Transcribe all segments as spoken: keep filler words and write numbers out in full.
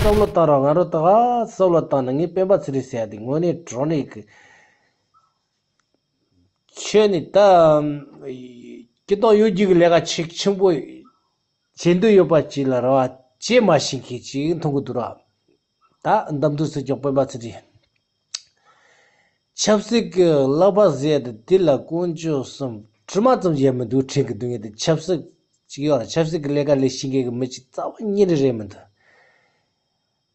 བསམ་བློ་བཏང་རོགས། ང་རོ་ད་ག་བསམ་བློ་བཏང་ན། ངས་སྤེན་པ་ཚེ་རིང་ཟེར་ཡ་དེ་དངོས་གནས་དྲང་གནས་ཀྱི་ཁྱོད་ནི་ད་སྤྱི་བཏང་ཡོད་རྒྱུ་གི་ལས་ཀ་ཆེ་ཆེན་པོ་བྱེད་འདོད་ཡོད་པ་ཅིག་ལ་རེ་བ་བྱེད་མ་ཤེས་མཁན་ཅིག་མཐོང་གི་འདུག་ར། ད་འདམ་དུ་སྲིད་སྐྱོང་སྤེན་པ་ཚེ་རིང་ཆབ་སྲིད་ཀྱི་ལག་པ་ཟེར་ཏེ་དེ་ལ་དཀོན་མཆོག་གསུམ་དྲི་མ་ཙམ་ཡང་མི་འདུག་དྲན་གྱི་འདུག་ངས། དེ་ཆབ་སྲིད་ཅིག་ཡོད་ར། ཆབ་སྲིད་ཀྱི་ལས་ཀ་ལས་ཤེས་མཁན་གྱི་མི་ཅིག་རྩ་བ་ཉིད་ནས་རེད་མི་འདུག་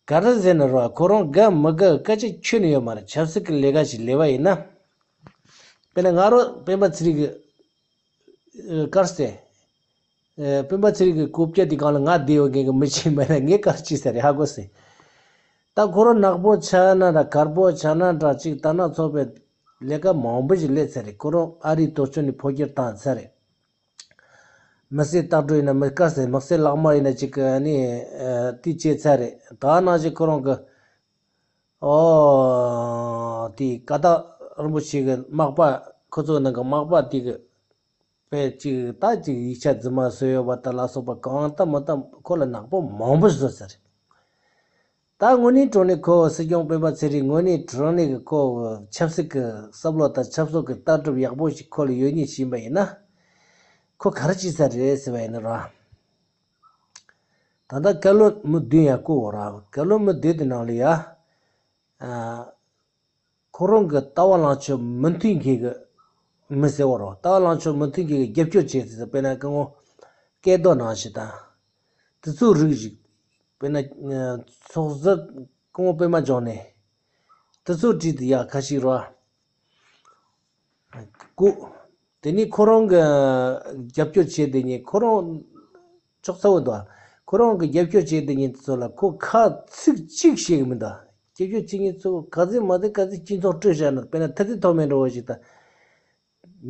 ག་རེ་ཟེར་ན་རོ། ཁོ་རང་དགའ་མི་དགའ་སྐད་ཆ་ཁྱོན་ནས་ཡོད་མ་རེད། ཆབ་སྲིད་ཀྱི་ལས་ཀ་ཞིག་ལས་པ་ཡིན་ན། དཔེར་ན་ང་རོ་སྤེན་པ་ཚེ་རིང་གི་ཨ་དཀར་ཟེར། ཨ་སྤེན་པ་ཚེ་རིང་གི་རྐུབ་བཀྱག་དེ་སྒང་ལ་ང་བསྡད་ཡོད་མཁན་གྱི་མི་ཅིག་མེད་ན་ངས་ག་རེ་བྱེད་ས་རེད། ཧ་གོ་སོང་། ད་ཁོ་རང་ནག་པོ་ཆགས་ན་འདྲ་དཀར་པོ་ཆགས་ན་འདྲ་ཅིག་ད་ནང་ཚོགས་པའི་ལས་ཀ་མང་པོ་ཞིག་ལས་ཚར་རེད། ཁོ་རང་ཨ་རིའི་དོན་གཅོད་ནས་འཕོ་འགྱུར་བཏང་ཚར་རེད། མི་སེར་ལྟ་གྲུབ་ཡིན་ན། མི་དཀར་ཟེར། མི་སེར་ལག་དམར་ཡིན་ན་ཅིག་གི་ནི་ཨ་དེ་བྱས་ཚར་རེད། ད་ནང་བཞིན་ཁོ་རང་གི་ཨོ་དེ་ཀ་དག་རིན་པོ་ཆེ་གི་མག་པ། ཁོ་ཚོའི་ནང་གི་མག་པ་དེ་གི་དཔེ་ཅིག་ད་ཅིག་ཡིག་ཆ་རྫུན་མ་བཟོས་ཡོད་པ་ད་ལ་སོགས་པ་གང་ལྟ་མི་ལྟ་ཁོ་ལ་ནག་པོ་མང་པོ་བཟོས་ཚར་རེད། ད་དངོས་གནས་དྲང་གནས་ཁོ་སྲིད་སྐྱོང་སྤེན་པ་ཚེ་རིང་དངོས་གནས་དྲང་གནས་ཀྱི་ཁོ་ཆབ་སྲིད་ཀྱི་བསམ་བློ་དང་ཆབ་སྲིད་ཀྱི་ལྟ་གྲུབ་ཡག་པོ་ཞིག་ཁོ་ལ་ཡོད་ཉིད་ཤེས་པ་ཡིན་ན། ཁོ་ག་རེ་བྱེད་ས་རེད་ཟེར་བ་ཡིན་ན་ར། ད་ལྟ་བཀའ་བློན་མི་བདུན་ཡང་བསྐོས་པ་ར། བཀའ་བློན་མི་བདུན་དེ་ནང་ལ་ཡ། ཨ་ཁོ་རང་གི་ལྟ་བ་ལངས་ཕྱོགས་མི་མཐུན་མཁན་གྱི་མི་ཟེར་བ་ར། ལྟ་བ་ལངས་ཕྱོགས་མི་མཐུན་མཁན་གྱི་རྒྱབ་སྐྱོར་བྱེད་ཟེར། དཔེར་ན་སྐུ་ངོ་སྐལ་རྡོར་ནང་བཞིན་དང་། དེ་ཚོ་རིགས་ཤིག་དཔེར་ན་ཚོགས་ཟུར་སྐུ་ངོ་པད་མ་འབྱུང་གནས། དེ་ཚོ་བྲིས་ཏེ་ཡག་ཁ་ཤས་རོ། སྐུ། དེ་ནི་ཁོ་རང་གི་རྒྱབ་སྐྱོར་བྱེད་དེ་ཉིད་ཁོ་རང་ཅོག་ཚ་བོ་འདུག་ཁོ་རང་གི་རྒྱབ་སྐྱོར་བྱེད་དེ་ཉིད་ཚོ་ལ་ཁོ་ཁ་ཚིག་གཅིག་བཤད་གི་མི་འདུག་རྒྱབ་སྐྱོར་བྱེད་མཁན་ཚོ་ག་ཚོད་མ་ཚོད་ག་ཚོད་སྤྱི་ཚོགས་སྤྲོད་བཞག་ན། དཔེར་ན་ཐ་དད་ཐོག་མའི་འགྲོ་བ་ཞིག་དང་།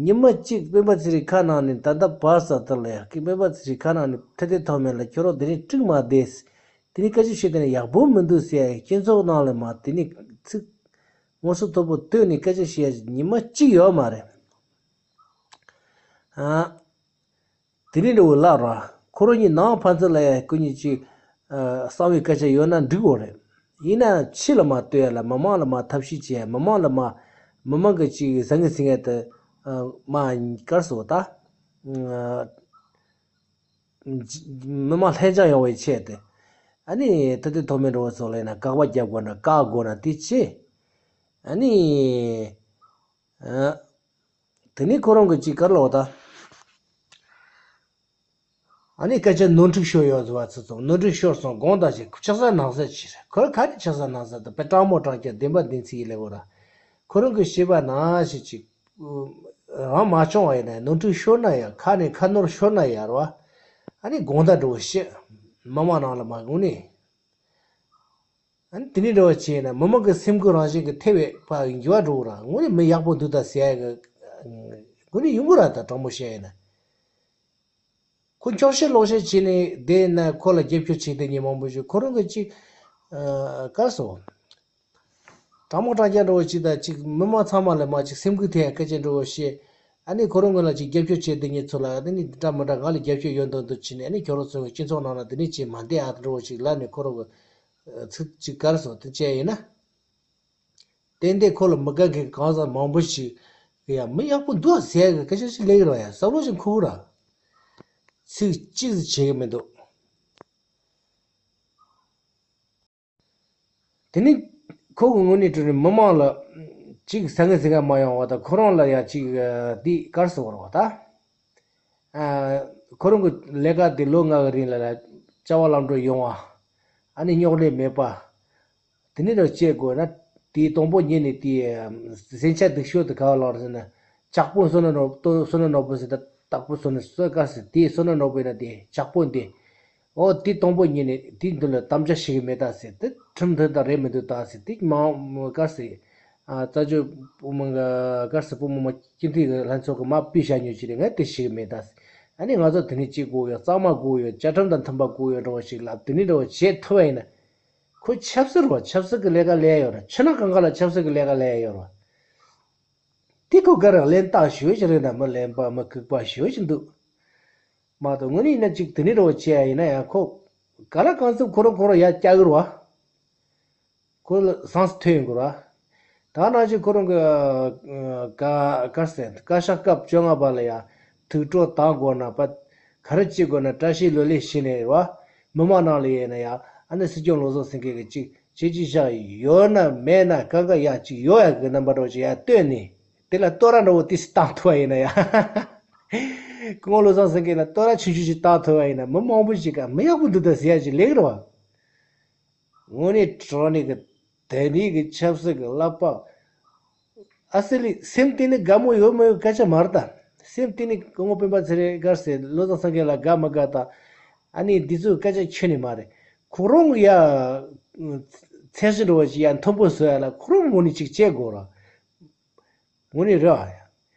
ཉི་མ་གཅིག་སྤེན་པ་ཚེ་རིང་ཁ་ནང་ནས་ད་ལྟ་བར་ས་དེར་ལ་ཡ་སྤེན་པ་ཚེ་རིང་ཁ་ནང་ནས་ཐ་དད་ཐོག་མེད་ལ་ཁྱོད་རང་དེ་རིང་འགྲིག་མ་བསྡད། དེ་ནི་སྐད་ཆ་བཤད་དེ་ནི་ཡག་པོ་མི་འདུག་ཟེར་ཡ་སྤྱི་ཚོགས་ནང་ལ་མ་དེ་ནི་ཚིག་ངོ་སོ་མཐོ་པོ་བཏོན་ནས་སྐད་ཆ་བཤད་ཡ་ཉི་མ་གཅིག་ཡོད་མ་རེད། ཨ། དེ་ནི་འདྲ་བོ་ལབ་ར། ཁོ་རང་གཉིས་ནང་ཕན་ཚུན་ལ་ཡ་སྐུ་ཉིད་ཀྱིས་ཨ་གསང་བའི་སྐད་ཆ་ཡོད་ན་འགྲིག་གོ་རེད། ཡིན་ན་ཕྱི་ལ་མ་ལྟོས་ཡ་ལ་མི་མང་ལ་མ་ཐབས་ཤེས་བྱས་ཡ་མི་མང་ལ་མ་མི་མང་གི་ཅིག་ཟང་ངེ་ཟིང་ངེ་དེ་ཨ་མ་གར་སོ་ད། ཨ་མི་མང་ལྷན་སྦྱོར་ཡོང་བའི་ཆེད་དུ། ཨ་ནི་ད་ལྟའི་ཐོག་མའི་འགྲོ་བ་ཚོ་ལ་ཡིན་ན་དགག་པ་རྒྱབ་དགོས་ན་བཀག་དགོས་ན་དེ་ཆེ། ཨ་ནི། ཨ། དེ་ནས་ཁོ་རང་གི་ཅིག་གར་ལོག་ད། ཨ་ནི་སྐད་ཆ་ནོར་འཁྲུལ་ཤོར་ཡོད་ཟེར་བ་ཚོ་ཚོ་ནོར་འཁྲུལ་ཤོར་སོང་དགོངས་དག་ཞེས་ཕྱག་འཚལ་ནང་གསལ་ཅིག་རེད། ཁོ་ག་རེ་ཕྱག་འཚལ་ནང་གསལ་དུ་དཔེ་དྲང་མོ་དྲང་རྐྱང་བདེན་པ་བདེན་ཚིག་ཡིན་ལེ་བོ་ར། ཁོ་རང་གི་བཤད་པ་ནང་བཞིན་ཅིག་རང་མ་བྱུང་བ་ཡིན་ན་ནོར་འཁྲུལ་ཤོར་ན་ཡང་ཁ་ནས་ཁ་ནོར་ཤོར་ན་ཡང་ར། ཨ་ནི་དགོངས་དག་འགྲོ་བཤད་མི་མང་ནང་ལ་མ་དགོངས་ནས། ཨ་ནི་དེ་ནས་འདྲ་བ་བྱས་ན་མི་མང་གི་སེམས་ཁུར་རང་བཞིན་གྱི་ཐེ་བའི་ཕ་འགྱུར་བ་འགྲོ་ར། དངོས་གནས་མི་ཡག་པོ་འདུག་ད་ཟེར་ཡ་གི་དངོས་གནས་ཡོང་གི་ར། ད་དྲང་མོ་བཤད་ཡིན་ན། ཁོ་འཁྱོག་བཤད་ལོག་བཤད་བྱས་ནས་བསྡད་ན་ཁོ་ལ་རྒྱབ་སྐྱོར་བྱེད་དེ་ཉིན་མང་པོ་ཞིག་ཁོ་རང་གི་ཅིག་ཨ་གར་སོ། དྲང་མོ་དྲང་རྐྱང་འདྲ་བོ་ཅིག་དང་ཅིག་མི་མང་ཚང་མ་ལ་མ་ཅིག་སེམས་འགུལ་ཐེབས་ཡ་སྐད་ཆ་འདྲ་བོ་བཤད། ཨ་ནི་ཁོ་རང་ངོས་ལ་ཅིག་རྒྱབ་སྐྱོར་བྱེད་དེ་ཉིན་ཚོ་ལ་ཨ་ནི་འདྲ་མི་འདྲ་ང་ལ་རྒྱབ་སྐྱོར་ཡོད་མདོག་མདོག་བྱས་ནས་ཨ་ནི་ཁྱོད་རང་ཚོ་གི་སྤྱི་ཚོགས་ནང་ལ་དེ་ནས་ཅིག་མ་བསྡད་ཨ་འདྲ་བོ་ཅིག་ལབ་ནས་ཁོ་རང་གི་ཚིག་ཅིག་གར་སོ་དེ་བྱས་ཡིན་ན། ཏན་ཏན་ཁོ་ལ་མི་དགའ་མཁན་གང་ཟག་མང་པོ་ཞིག་གི་ཡང་མི་ཡག་པོ་འདུག་ཟེར་གི་སྐད་ཆ་ཞིག་ལབ་ཀྱི་རེད་ཡ། བསམ་བློ་ཞིག་འཁོར་གི་ར། ཚིག་གཅིག་ཟིག་བྱེད་གི་མི་འདུག་དེ་ནི་ཁོ་གི་ངོས་ནས་དྲིས་ནས་མི་མང་ལ་གཅིག་ཟ་ངེ་ཟིང་ངེ་མ་ཡོང་བ་དང་ཁོ་རང་ལ་ཡང་གཅིག་འདི་གར་སོང་བ་རེད་བ་ད། ཁོ་རང་གི་ལས་ཀ་དེ་ལོ་ལྔ་གི་རིང་ལ་ལ་བྱ་བ་ལམ་འགྲོ་ཡོང་བ། ཨ་ནི་རྙོག་གླེང་མེད་པ། དེ་ནས་རང་བྱེད་དགོས་ན་དེའི་དང་པོ་ཉིད་ནས་དེའི་ཟིང་ཆ་སྡུག་ཤོས་དེ་ག་བ་ལོག་ཟེར་ན་ཇག་པོ་བསོད་ནམས་ནོར་བུ་བསོད་ནམས་ནོར་བུ་ཟེར་ད་དག་པོ་བསོད་ནམས་བསོད་དཀའ་ཟེར་དེའི་བསོད་ནམས་ནོར་བུ་ཡིན་ན་དེ་ཇག་པོ་འདི། ཨོ་དེ་དང་པོ་ཉིད་ནས་དེའི་མདུན་ལ་དམ་བཅའ་བྱེད་ཀྱི་མེད་ད་ཟེར་དེ་ཁྲིམས་མཐུན་ད་རེད་མི་འདུག་ད་ཟེར་དེ་མ་དཀར་ཟེར། རྩ་ཆེ་བུ་མོ་དཀར་ཟེར་བུ་མོ་མ་སྤྱི་འཐུས་ཀྱི་ལྷན་ཚོགས་ཀྱི་མ་ཕུད་བཞག་ཉོས་ཀྱི་རེད། ངས་དེ་བྱེད་ཀྱི་མེད་ད་ཟེར། ཨ་ནི་ང་ཚོ་དེ་ནས་གཅིག་དགོས་ཡོད་གཙང་མ་དགོས་ཡོད་བཅའ་ཁྲིམས་དང་མཐུན་པ་དགོས་ཡོད་འདྲ་བོ་ཞིག་ལབ་དེ་ནས་འདྲ་བོ་བྱེད་ཐུབ་པ་ཡིན་ན། ཁོ་ཆབ་སྲིད་རེད་བ། ཆབ་སྲིད་ཀྱི་ལས་ཀ་ལས་ཡོད་རེད། ཕྱི་ནང་གང་ག་ལ་ཆབ་སྲིད་ཀྱི་ལས་ཀ་ལས་ཡོད་རེད་བ། དེ་ཁོ་ག་རང་ལན་བཏགས་ཞོད་ཅིག་རེད་ན་མི་ལན་པ་མི་ལྐུགས་པ་ཞོད་ཅིག་འདུག་མ་གཏོགས་དངོས་གནས་ཡིན་ན་ཅིག་དེ་ནས་འདྲ་བོ་བྱས་ཡ་ཡིན་ན་ཡང་ཁོ་ག་ལ་གང་འཚམ་ཁོ་རང་ཁོ་རང་ཡར་བཀྱག་གི་རེད་བ། ཁོ་ལ་ཟངས་སུ་ཐོན་ཡོང་གི་ར། ད་ནང་བཞིན་ཁོ་རང་གི་ཨ་ག་གར་ཟེར་བཀའ་ཤག་སྐབས་བཅོ་ལྔ་པ་ལ་ཡ་ཐུགས་སྤྲོ་བཏང་དགོས་ན་པ། ག་རེ་བྱེད་དགོས་ན། བཀྲ་ཤིས་ལོ་ལེགས་ཞུས་ནས་ར། མི་མང་ནང་ལ་ཡིན་ན་ཡ་ཨ་ནི་སྲིད་སྐྱོང་བློ་བཟང་སེང་གེ་གི་ཅིག་བྱེད་ཅིག་བཞག་ཡོད་ན་མེད་ན་གང་ག་ཡ་ཅིག་ཡོད་ཡ་གི་རྣམ་པ་འདྲ་བོ་ཅིག་ཡ་སྟོན་ནས། དེ་ལ་བསྟོད་ར་འདྲ་བོ་ཏི་སི་བཏང་ཐུབ་པ་ཡིན་ན་ཡ། སྐུ་ངོ་བློ་བཟང་སེང་གེ་ལ་བསྟོད་ར་ཆུང་ཆུང་ཞིག་བཏང་ཐུབ་པ་ཡིན་ན་མི་མང་པོ་ཞིག་ག་མི་ཡག་པོ་འདུག་ད་ཟེར་ཡ་ཅིག་ལེགས་རེད་བ། དངོས་གནས་དྲང་གནས་ཀྱི་དེ་ནས་ཀྱི་ཆབ་སྲིད་ཀྱི་བསླབ་པ། ཨ་སི་ལི་སེམས་གཏིང་ནས་དགའ་མོ་ཡོད་མ་ཡོད་སྐད་ཆ་མ་རེད་ད། སེམས་གཏིང་ནས་སྐུ་ངོ་སྤེན་པ་ཚེ་རིང་དགའ་ཟེར། བློ་བཟང་སེང་གེ་ལ་དགའ་མ་དགའ་ད། ཨ་ནི་འདི་ཚོ་སྐད་ཆ་ཁྱོན་ནས་མ་རེད། ཁོ་རང་ཡ་ཚད་གཞི་འགྲོ་བ་ཞིག་ཡ་མཐོན་པོ་བཟོ་ཡ་ལ་ཁོ་རང་ངོས་ནས་ཅིག་བྱེད་དགོས་ར། དངོས་གནས་རེད་ཨ་ཡ།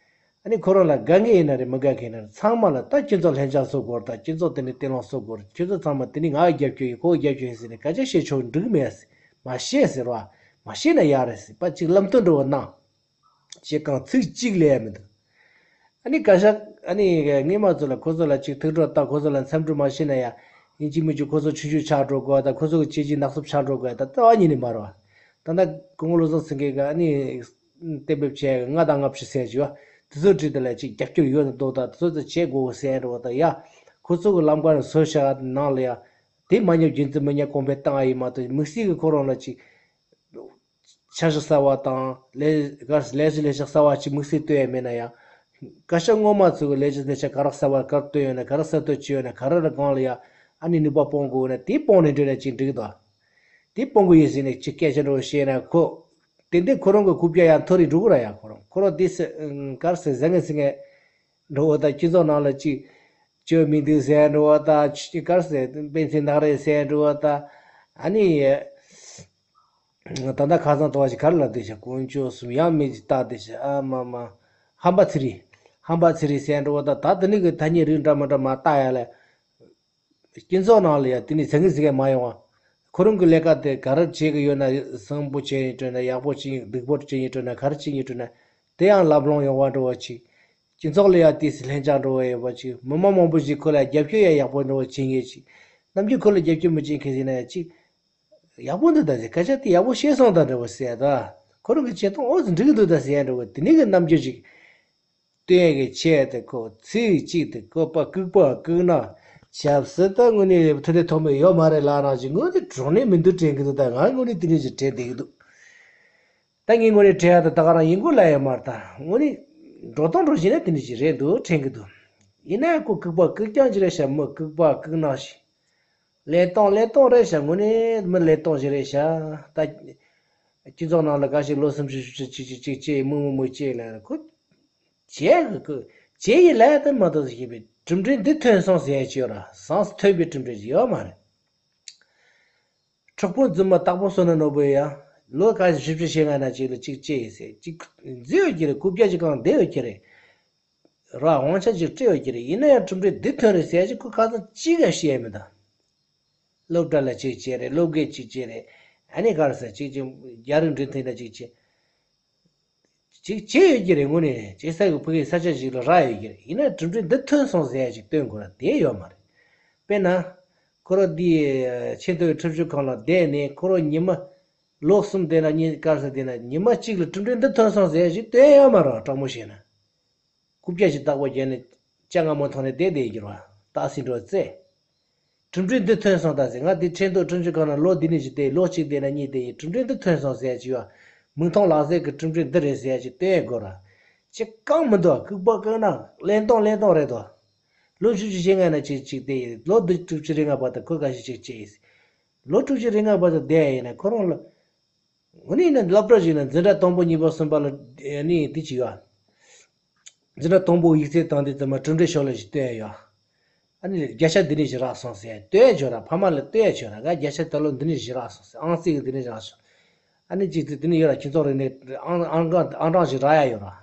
ཨ་ནི་ཁོ་རང་ལ་དགའ་མཁན་ཡིན་ན་རེད་མི་དགའ་མཁན་ཡིན་ན་རེད། ཚང་མ་ལ་ད་སྤྱི་ཚོགས་ལྷན་ཚོགས་སོགས་སྐོར་དང་སྤྱི་ཚོགས་དེ་ནས་གཏན་ལ་སོགས་སྐོར་ཁྱོད་ཚོ་ཚང་མ་དེ་ནི་ང་རྒྱབ་སྐྱོར་ཡིན་ཁོ་རྒྱབ་སྐྱོར་ཡིན་ཟེར་ནས་སྐད་ཆ་བཤད་ཆོག་འགྲིག་མེད་ཟེར། མ་བཤད་ཟེར་བ། མ་བཤད་ན་ཡག་རེད་ཟེར་བ་ཅིག་ལམ་སྟོན་འགྲོ་བ་གནང་། བྱེད་གང་ཚིག་གཅིག་ལས་ཡ་མི་འདུག་ཨ་ནི་བཀའ་ཤག་ཨ་ནི་སྔས་མ་ཚོ་ལ་ཁོ་ཚོ་ལ་ཅིག་ཐུགས་སྤྲོ་བཏང་། ཁོ་ཚོ་ལ་འཚམས་འདྲི་མ་བྱས་ན་ཡ། ཡིན་གཅིག་མིན་གཅིག་ཁོ་ཚོ་ཆུང་ཆུང་ཆགས་འགྲོ་དགོས་པ་དང་ཁོ་ཚོ་གི་བྱས་རྗེས་ནག་སུབ་ཆགས་འགྲོ་དགོས་པ་དང་ལྟ་བ་ཉིད་ནས་མ་རེད་བ། ད་ལྟ་སྐུ་ངོ་བློ་བཟང་སེང་གེ་གི་ཨ་ནི་གཏན་འབེབས་བྱས་ལྔ་དང་ལྔ་བཅུ་ཟེར་གྱི་བ། དེ་ཚོ་བྲིས་དེ་ལ་ཅིག་རྒྱབ་སྐྱོར་ཡོད་ན་འདུག་ད་དེ་ཚོ་ཚོ་བྱེད་དགོས་ཟེར་འགྲོ་བ་དང་ཡ། ཁོ་ཚོ་གི་ལམ་ཀ་ནས་བཟོ་བཞག་ནང་ལ་ཡ། དེ་མ་ཉོབ་རྒྱུན་འཛིན་མི་ཉག་གོང་འཕེལ་བཏང་ཨ་ཡིན་མ་གཏོགས་དམིགས་བསལ་གྱི་ཁོ་རང་ལ་ཅིག་འཆར་གཞི་གསར་བ་དང་ལས་ཀ་ལས་གཞི་ལས་ཞག་གསར་བ་ཅིག་དམིགས་བསལ་བཏོན་ཡ་མེད་ན་ཡང་། བཀའ་ཤག་སྔོན་མ་ཚོ་གི་ལས་གཞི་ལས་ཞག་ག་རེ་གསར་བ་ག་རེ་བཏོན་ཡོད་ན་ག་རེ་གསར་གཏོད་བྱས་ཡོད་ན་ག་རེ་རེ་སྒང་ལ་ཡ་ཨ་ནི་ནུས་པ་སྤུངས་དགོས་ན་དེ་སྤུངས་ནས་འགྲོ་ན་ཅིག་འགྲིག་གི་འདུག་དེ་སྤུངས་དགོས་ཡོད་ཟེར་ནས་ཅིག་སྐད་ཆ་འདྲ་བོ་བཤད་ན་ཁོ། དེ་འདྲའི་ཁོ་རང་གི་རྐུབ་བཀྱག་ཡང་མཐོ་རིང་འགྲོ་གི་ར་ཡ་ཁོ་རང་ཁོ་རང་དེ་སེ་ག་རེ་ཟེར་ཟ་ངེ་ཟིང་ངེ་འགྲོ་བ་དང་སྤྱི་ཚོགས་ནང་ལ་ཅིག་བཅོས་མི་འདུག་ཟེར་འགྲོ་བ་དང་ཅིག་ག་རེ་ཟེར་དཔེ་མཚོན་ནག་རེད་ཟེར་འགྲོ་བ་དང་ཨ་ནི། ད་ལྟ་ཁ་སང་དོ་བ་ཞིག་ག་རེ་ལབ་བསྡད་ཤག་དཀོན་མཆོག་གསུམ་ཡང་མི་ཅིག་བལྟ་བསྡད་ཤག་ཨ་མ་མ། ཧམ་པ་ཚེ་རིང་། ཧམ་པ་ཚེ་རིང་ཟེར་འགྲོ་བ་དང་ད་དེ་ནི་གི་ཐ་སྙད་རིགས་འདྲ་མི་འདྲ་མ་བཏགས་ཡ་ལ། སྤྱི་ཚོགས་ནང་ལ་ཡང་དེ་ནི་ཟང་ངེ་ཟིང་ངེ་མ་ཡོང་བ། ཁོ་རང་གི་ལས་ཀ་དེ་ག་རེ་བྱེད་ཀྱི་ཡོད་ན་བཟང་པོ་བྱེད་ཡིན་སྤྲོད་ན་ཡག་པོ་བྱེད་ཡིན་སྡུག་པོ་བྱེད་ཡིན་སྤྲོད་ན་ག་རེ་བྱེད་ཡིན་སྤྲོད་ན་དེ་ཡང་ལབ་ལོང་ཡོང་བ་འགྲོ་བ་ཅིག་སྤྱི་ཚོགས་ལ་ཡང་དེ་སི་ལྷན་ཅག་འགྲོ་བ་ཡོད་པ་ཅིག་མི་མང་མང་པོ་ཞིག་ཁོ་ལ་རྒྱབ་སྐྱོར་ཡང་ཡག་པོ་འགྲོ་བ་བྱེད་ངེས་ཅིག་ནམ་རྒྱུན་ཁོ་ལ་རྒྱབ་སྐྱོར་མི་བྱེད་མཁན་ཟེར་ན་ཡང་ཅིག་ཡག་པོ་འདུག་ད་ཟེར་སྐད་ཆ་དེ་ཡག་པོ་བཤད་སོང་ད་འདྲ་བོ་ཟེར་ད། ཁོ་རང་གི་བྱེད་སྟངས་ཨོ་ཙི་འགྲིག་གི་འདུག་ད་ཟེར་ཡ་འདྲ་བོ་དེ་ནས་གི་རྣམ་འགྱུར་ཞིག་སྟོན་གི་ཆེད་དུ་ཁོ་ཚིག་གཅིག་ཏུ་བཀོད་པ་ལྐུགས་པ་ལྐུགས་ན་ཆབ་སྲིད་ད་དངོས་གནས་ཐུབ་བསྟན་ཐོགས་མེད་ཡོད་མ་རེད་ལབ་ནང་བཞིན་དངོས་གནས་དྲང་གནས་མི་འདུག་དྲན་གི་འདུག་ད་ང་དངོས་གནས་དེ་འདྲ་ཞིག་དྲན་བསྡད་གི་འདུག་ད་ངས་དངོས་གནས་དྲན་ཡ་ད་ད་ག་རང་ཡིན་དགོས་ལ་ཡོད་མ་རེད་ད་དངོས་གནས་འགྲོ་སྟངས་འགྲོ་བཞིན་ན་དེ་འདྲ་ཞིག་རེད་འདུག་དྲན་གི་འདུག་ཡིན་ན་ཁོ་ལྐུགས་པ་ལྐུགས་རྐྱང་ཅིག་རེད་ཤག་མི་ལྐུགས་པ་ལྐུགས་ནག་ཞིག་ལས་སྟངས་ལས་སྟངས་རེད་ཤག་དངོས་གནས་མི་ལས་སྟངས་ཞིག་རེད་ཤག་ད། སྤྱི་ཚོགས་ནང་ལ་ག་ཞིག་ལོ་སུམ་ཅུ་བཞི་བཅུ་ཅིག་ཅིག་ཅིག་ཅིག་མུག་མུག་མུག་ཅིག་ལ་ཁོ། བྱས་གི་ཁོ། བྱས་ཡི་ལས་དེ་མ་གཏོགས་ཞེས་པའི་གྲུབ་འབྲས་འདི་ཐོན་སོང་ཟེར་ཡ་ཅིག་ཡོད་ར་ཟངས་སུ་ཐོན་པའི་གྲུབ་འབྲས་ཅིག་ཡོད་མ་རེད། གྲོགས་པོ་རྫུན་མ་སྟག་པོ་བསོད་ནམས་ནོར་བུ་ཡ། ལོ་ག་ཞིག་བཞི་བཅུ་ཞེ་ལྔ་ན་ཅིག་ལ་ཅིག་ཅིག་ཡིན་ཟེར་ཅིག་འཛུལ་ཡོད་ཀྱི་རེད་རྐུབ་བཀྱག་ཅིག་གང་བསྡད་ཡོད་ཀྱི་རེད། ར་དབང་ཆ་ཅིག་སྤྲད་ཡོད་ཀྱི་རེད་ཡིན་ན་ཡང་གྲུབ་འབྲས་འདི་ཐོན་རེད་ཟེར་ཡ་ཅིག་ཁོ་ཁ་སང་ཅིག་ཡང་བཤད་མི་འདུག་སློབ་གྲྭ་ལ་ཅིག་བྱས་རེད་སློབ་དགེ་ཅིག་བྱས་རེད། ཨ་ནི་ག་རེ་ཟེར་ཅིག་ཅིག་རྒྱ་རིགས་འབྲེལ་མཐུད་ལ་ཅིག་བྱས། ཅིག་བྱས་ཡོད་ཀྱི་རེད་དངོས་གནས་ཅིག་ས་གི་ཕ་གི་ས་ཆ་ཞིག་ལ་རག་ཡོད་ཀྱི་རེད་ཡིན་ན་གྲུབ་འབྲས་འདི་ཐོན་སོང་ཟེར་ཡ་ཅིག་སྟོན་དགོས་ར་དེ་ཡོད་མ་རེད། དཔེར་ན། ཁོ་རང་འདི་ཆེས་མཐོའི་ཁྲིམས་ཞིབ་ཁང་ལ་བསྡད་ནས་ཁོ་རང་ཉི་མ། ལོ་གསུམ་བསྡད་ན་གཉིས་ག་རེ་ཟེར་བསྡད་ན་ཉི་མ་གཅིག་ལ་གྲུབ་འབྲས་འདི་ཐོན་སོང་ཟེར་ཡ་ཅིག་སྟོན་ཡ་ཡོད་མ་རེད་དྲང་མོ་བཤད་ན། རྐུབ་བཀྱག་ཞིག་བཏགས་པ་བརྒྱབ་ནས་ལྕགས་སྔ་མོ་ཐོག་ནས་བསྡད་བསྡད་ཡོད་རེད་བ། སྟག་སེང་འགྲོ་རྩེ། གྲུབ་འབྲས་འདི་ཐོན་སོང་ད་ཟེར་ང་འདི་ཁྲེན་ཏུའུ་ཁྲིམས་ཞིབ་ཁང་ནང་ལོ་འདི་ནས་ཞིག་བསྡད་ལོ་གཅིག་བསྡད་ན་གཉིས་བསྡད་ཡིན་གྲུབ་འབྲས་འདི་ཐོན་སོང་ཟེར་ཡ་ཅིག་ཡོད། མིག་མཐོང་ལག་ཟིན་གྱི་གྲུབ་འབྲས་འདི་རེད་ཟེར་ཡ་ཅིག་སྟོན་ཡ་དགོས་ར། ཅི་གང་མི་འདུག་ལྐུགས་པ་བཀག་ན་ལན་གཏོང་ལན་གཏོང་རེད་དོ། ལོ་བཅུ་བཞི་ཞེ་ལྔ་ན་ཅིག་ཅིག་བསྡད་ཡིན་ལོ་འདི་དྲུག་ཅུ་རེ་ལྔ་བར་དུ་ཁོ་ག་ཞིག་ཅིག་བྱས་ཡིན། ལོ་དྲུག་ཅུ་རེ་ལྔ་བར་དུ་བསྡད་ཡ་ཡིན་ན་ཁོ་རང་ལ། འོ་ནི་ཡིན་ན་སློབ་གྲྭ་ཞིག་ན་འཛིན་གྲྭ་དང་པོ་གཉིས་པ་གསུམ་པ་ལ་ནི་དེ་ཅི་ཡོད། འཛིན་གྲྭ་དང་པོ་ཡིག་ཚད་བཏང་དུས་ཙམ་མ་གྲུབ་འབྲས་ཤོག་ལ་ཞིག་སྟོན་ཡ་ཡོད། ཨ་ནི་བརྒྱ་ཆ་འདི་ནས་ཞིག་རག་སོང་ཟེར་ཡ་སྟོན་ཡ་བྱོས་ར་ཕ་མ་ལ་སྟོན་ཡ་བྱོས་ར་ང་བརྒྱ་ཆ་ད་ལོ་འདི་ནས་ཞིག་རག་སོང་ཟེར་ཨང་རྩིས་ཀྱི་འདི་ནས་རག་སོང་། ཨ་ནི་གཅིག་ཚེ་འདི་ནས་ཡོད་ར་སྤྱི་ཚོགས་རིག་གནས་ཨང་ཨང་གྲངས་ཨང་གྲངས་ཞིག་རག་ཡ་ཡོད་ར།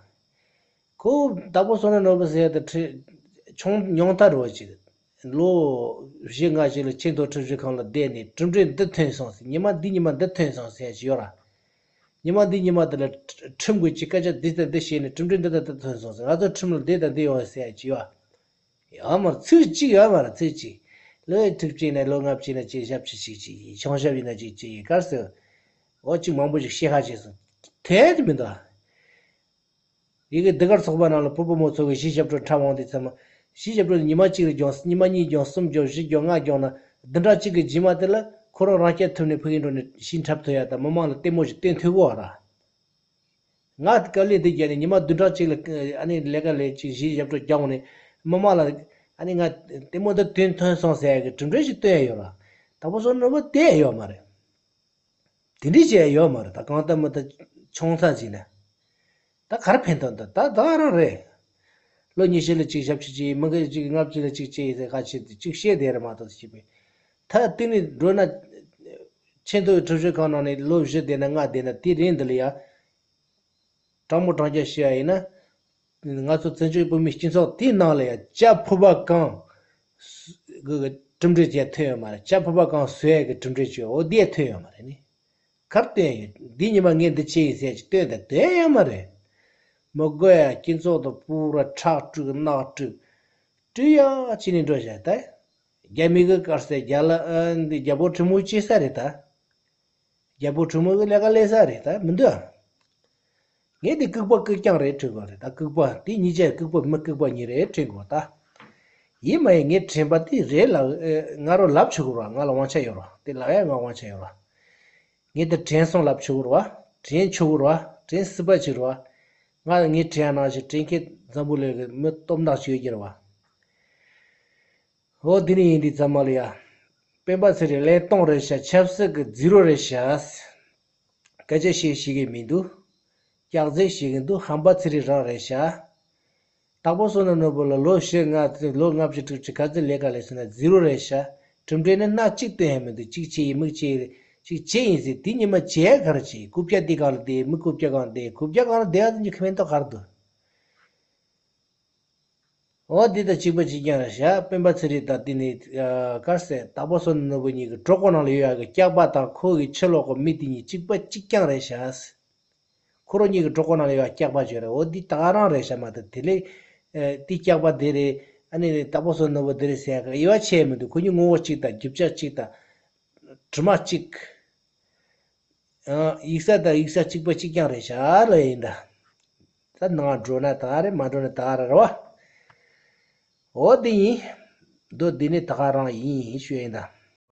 ཁོ་བདག་པོ་བསོད་ནམས་ནོར་བུ་ཟེར་ཡ་དེ་ཁྲི་ཆུང་ཉུང་མཐའ་འགྲོ་བ་ཅིག་ལོ་བཞི་ལྔ་ཞིག་ལ་ཆེས་མཐོའི་ཁྲིམས་ཞིབ་ཁང་ལ་བསྡད་ནས་གྲུབ་འབྲས་འདི་ཐོན་སོང་ཟེར་ཉི་མ་འདི་ཉི་མ་འདི་ཐོན་སོང་ཟེར་ཞིག་ཡོད་ར། ཉི་མ་འདི་ཉི་མ་འདི་ལ་ཁྲིམས་ཀྱི་ཅིག་སྐད་ཆ་འདི་ལྟ་འདི་བཤད་ནས་གྲུབ་འབྲས་འདི་ལྟ་འདི་ཐོན་སོང་ཟེར་ང་ཚོ་ཁྲིམས་ལ་འདི་ལྟ་འདི་ཡོང་ཟེར་ཞིག་ཡོད། ཡོད་མ་རེད་ཚིག་གཅིག་ཡོད་མ་རེད་ཚིག་གཅིག་ལོ་དྲུག་ཅུ་ནས་ལོ་ལྔ་བཅུ་ན་ཅིག་ཞབས་ཕྱི་ཞིག་ཅིག་ཡིན་ཆུང་ཞབས་ཡིན་ན་ཅིག་ཅིག་ཡིན་གར་སོ། འོ་གཅིག་མང་པོ་ཞིག་བཤད་ཁ་བྱས་སོང་། དེ་དེ་མི་འདུག་ཡི་གེ་ཟློས་གར་ཚོགས་པ་ནང་ལ་བུ་བུ་མོ་ཚོ་གི་གཞས་ཞབས་བྲོ་འཁྲབ་འོང་དུས་ཙམ། གཞས་ཞབས་བྲོ་ཉི་མ་གཅིག་ལ་སྦྱོང་། ཉི་མ་གཉིས་སྦྱོང་། གསུམ་སྦྱོང་། བཞི་སྦྱོང་། ལྔ་སྦྱོང་ན་བདུན་ཕྲག་གཅིག་གི་རྗེས་མ་དེ་ལ་ཁོ་རང་རང་སྐྱ་ཐུབ་ནས་ཕ་གིར་འགྲོ་ནས་གཞས་འཁྲབ་ཐུབ་ཡ་དང་མི་མང་ལ་ལྟད་མོ་ཞིག་སྟོན་ཐུབ་གོ་ར། ང་དཀའ་ལས་འདི་བརྒྱབ་ནས་ཉི་མ་བདུན་ཕྲག་གཅིག་ལ་ཨ་ནི་ལས་ཀ་ལས་གཅིག་གཞས་ཞབས་བྲོ་རྒྱག་འོང་ནས་མི་མང་ལ་ཨ་ནི་ང་ལྟད་མོ་འདི་སྟོན་ཐུབ་སོང་ཟེར་ཡ་གི་གྲུབ་འབྲས་ཞིག་སྟོན་ཡ་ཡོད་ར། དྭགས་པོ་བསོད་ནམས་ནོར་བུ་དེ་ཡོད་མ་རེད། དེ་འདྲའི་བྱས་ཡོད་མ་རེད། ད་གང་ལྟར་མི་ལྟར་ཆུང་ཙག་ཅིག་ན། ད་ག་རེ་ཕན་ཐོགས་འདུག་ད་ད་རང་རེད། ལོ་ཉི་ཤུ་ལ་གཅིག་ཞབས་ཕྱི་བྱེད། མི་གི་གཅིག་ལྔ་བཅུ་ལ་གཅིག་བྱེད་ཟེར་ཁ་ཕྱེ་དེ་གཅིག་བཤད་བསྡད་རེད་མ་གཏོགས་ཅིག་པས། ད་དེ་ནི་འགྲོ་ན། ཆེས་མཐོའི་ཁྲིམས་ཞིབ་ཁང་ནང་ནས་ལོ་བཞི་བསྡད་ན་ལྔ་བསྡད་ན་དེ་རིང་འདི་ལ་ཡ། དྲང་མོ་དྲང་རྐྱང་བཤད་ཡ་ཡིན་ན། ང་ཚོ་བཙན་བྱོལ་བོད་མིའི་སྤྱི་ཚོགས་དེའི་ནང་ལ་ཡང་བྱ་ཕོར་པ་གང་གི་གྲུབ་འབྲས་ཅིག་ཐོན་ཡོད་མ་རེད། བྱ་ཕོར་པ་གང་བཟོ་ཡ་གི་གྲུབ་འབྲས་ཅིག་འོ་དེ་ཐོན་ཡོད་མ་རེད་ནི། གར་སྟོན་ཡོད། འདི་ཉི་མ་ངས་འདི་བྱས་ཡིན་ཟེར་ཅིག་སྟོན་དང་སྟོན་ཡོད་མ་རེད། མི་དགོས་ཡ། སྤྱི་ཚོགས་དང་པུ་ར་ཁྲག་དཀྲུག་རྣག་དཀྲུག་དཀྲུག་ཡ་ཅི་ནས་འགྲོ་བཞག་ད། རྒྱ་མི་གི་དཀར་ཟས་རྒྱ་ལ་ཨ་འདི་རྒྱལ་པོ་ཁྲིམས་མོ་ཅི་ས་རེད་ད། རྒྱལ་པོ་ཁྲིམས་མོ་གི་ལས་ཀ་ལས་ས་རེད་ད་མི་འདུག་ཨ། ངས་འདི་ལྐུགས་པ་ལྐུགས་རྐྱང་རེད་དྲན་གོ་རེད་ད། ལྐུགས་པ་དེ་གཉིས་ཆ་ལྐུགས་པ་མི་ལྐུགས་པ་གཉིས་རེད་དྲན་གོ་ད། ཡིན་མ་ཡིན་ངས་དྲན་པ་དེ་རེད་ལ། ཨེ། ང་རོ་ལབ་ཆོག་གི་རེད་བ། ང་ལ་དབང་ཆ་ཡོད་རེད་བ། དེ་ལབ་ཡ་ང་དབང་ཆ་ཡོད་རེད་བ། ངས་དེ་དྲན་སོང་ལབ་ཆོག་གི་རེད་བ། དྲན་ཆོག་གི་རེད་བ། དྲན་སྲིད་པ་ཅིག་རེད་བ། ང་ངས་དྲན་ཡ་ནང་བཞིན་དྲན་མཁན་འཛམ་བུ་གླིང་གི་མི་སྟོབས་ནག་ཅིག་ཡོད་ཀྱི་རེད་བ། འོ་དེ་ནས་ཡིན་དུས་ཙམ་པ་ལ་ཡ། སྤེན་པ་ཚེ་རིང་བློས་གཏོང་རེད་ཤག་ཆབ་སྲིད་ཀྱི་རྫི་རོ་རེད་ཤག་སྐད་ཆ་བཤད་ཤེས་ཀྱི་མི་འདུག་སྐྱག་རྫུན་བཤད་ཀྱི་འདུག་ཧམ་པ་ཚེ་རིང་རང་རེད་ཤག་དྭགས་པོ་བསོད་ནམས་ནོར་བུ་ལ་ལོ་བཞི་ལྔ་ལོ་ལྔ་བཅུ་དྲུག་ཅུ་ག་ཚོད་ལས་ཀ་ལས་སོང་ན་རྫི་རོ་རེད་ཤག་གྲུབ་འབྲས་ནི་སྣ་གཅིག་སྟོན་ཡ་མི་འདུག་གཅིག་བྱས་ཡིན་མིག་བྱས་གཅིག་བྱས་ཡིན་ཟེར་དེ་ཉི་མ་བྱས་ག་རེ་བྱས། རྐུབ་བཀྱག་དེ་གང་ལ་བསྡད། མི་རྐུབ་བཀྱག་གང་ལ་བསྡད། རྐུབ་བཀྱག་གང་ལ་བསྡད་ཡ་དེ་ཉི་ཁ་མེན་ཏོག་ག་རེ་འདུག་འོ་འདི་དང་གཅིག་པ་གཅིག་རྐྱང་རེད་ཤག་སྤེན་པ་ཚེ་རིང་དང་དེ་ནི་ཨ། ག་རེ་ཟེར། དྭགས་པོ་བསོད་ནམས་ནོར་བུ་གཉིས་ཀྱི་གྲོད་ཁོག་ནང་ལ་ཡོད་ཡག་གི་སྐྱག་པ་དང་ཁོ་གི་ཕྱི་ལོགས་ཀྱི་མི་དེ་གཉིས་གཅིག་པ་གཅིག་རྐྱང་རེད་ཤག་ཁོ་རང་གཉིས་ཀྱི་གྲོད་ཁོག་ནང་ལ་ཡོད་ཡག་སྐྱག་པ་ཅིག་རེད། འོ་འདི་ད་ག་རང་རེད་ཤག་མ་གཏོགས་དེ་ལས་ཨ། དེ་སྐྱག་པ་དེ་རེད། ཨ་ནི་དྭགས་པོ་བསོད་ནམས་ནོར་བུ་དེ་རེད་ཟེར་ཡག་གི་དབྱེ་བ་ཕྱེ་ཡ་མི་འདུག་ཁོ་གཉིས་ངོ་བོ་གཅིག་དང་རྒྱུ་ཆ་གཅིག་དང་། དྲི་མ་གཅིག་ཨ། ཡིག་ཚད་དང་ཡིག་ཚད་གཅིག་པ་གཅིག་རྐྱང་རེད་ཤག་ལབ་ཡིན་ད། ད་ནང་འགྲོ་ན་ད་ག་རེད། མ་འགྲོ་ན་ད་ག་རེད་རེད་བ། འོ་དེ་ཡིན། མདོ་འདི་ནི་ད་ག་རང་ཡིན་ཞུ་ཡིན་ད།